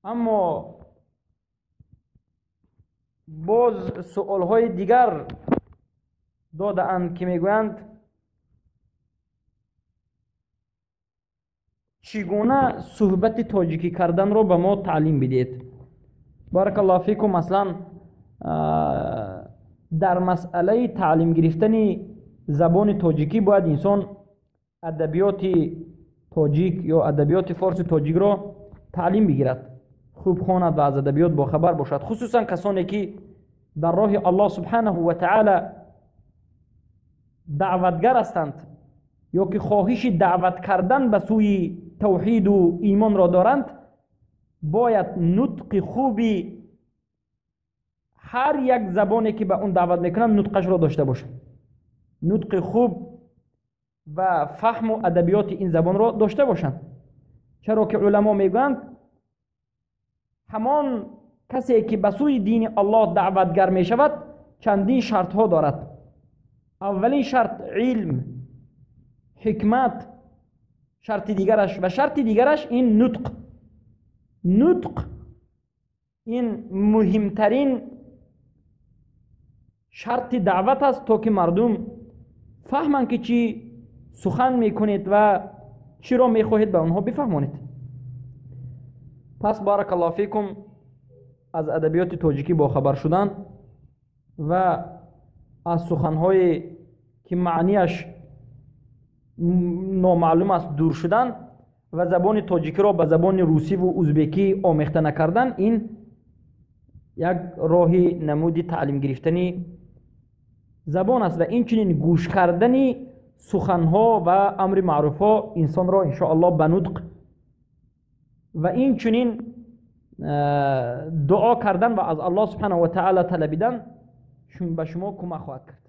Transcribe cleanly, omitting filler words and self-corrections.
Аммо боз суолҳои дигар додаанд, ки мегӯянд: чӣ гуна суҳбати тоҷикӣ карданро ба мо таълим бидиҳед? Баракаллоҳу фикум. Аслан, дар масъалаи таълим гирифтани забони тоҷикӣ бояд инсон адабиёти тоҷик ё адабиёти форси тоҷикро таълим бигирад, хуб хонад ва аз адабиёт бохабар бошад, хусусан касоне ки дар роҳи Аллоҳ субҳанаҳу ва таъала даъватгар ҳастанд ё ки хоҳиши даъват кардан ба сӯи тавҳиду имонро доранд, бояд нутқи хуби ҳар як забоне ки ба он даъват мекунанд, нутқашро дошта бошанд, нутқи хуб ва фаҳму адабиёти ин забонро дошта бошанд. Чаро ки уламо мегӯянд, ҳамон касе ки ба сӯи дини Аллоҳ даъватгар мешавад, чандин шартҳо дорад. Аввалин шарт илм, ҳикмат, шарти дигараш ва шарти дигараш ин нутқ. Нутқ ин муҳимтарин шарти даъват аст, то ки мардум фаҳманд, ки чӣ сухан мекунед ва чиро мехоҳед ба онҳо бифаҳмонед. Пас, баракаллоҳу фикум, аз адабиёти тоҷикӣ бохабар шудан ва аз суханҳое ки маънияш номаълум аст дур шудан ва забони тоҷикиро ба забони русиву узбекӣ омехта накардан, ин як роҳи намуди таълим гирифтани забон аст. Ва инчунин гӯш кардани суханҳо ва амри маъруфҳо инсонро иншоаллоҳ ба нутқ ва инчунин дуо кардан ва аз Аллоҳ субҳанаҳу ва таъала талабидан ба шумо кӯмак хоҳад кард.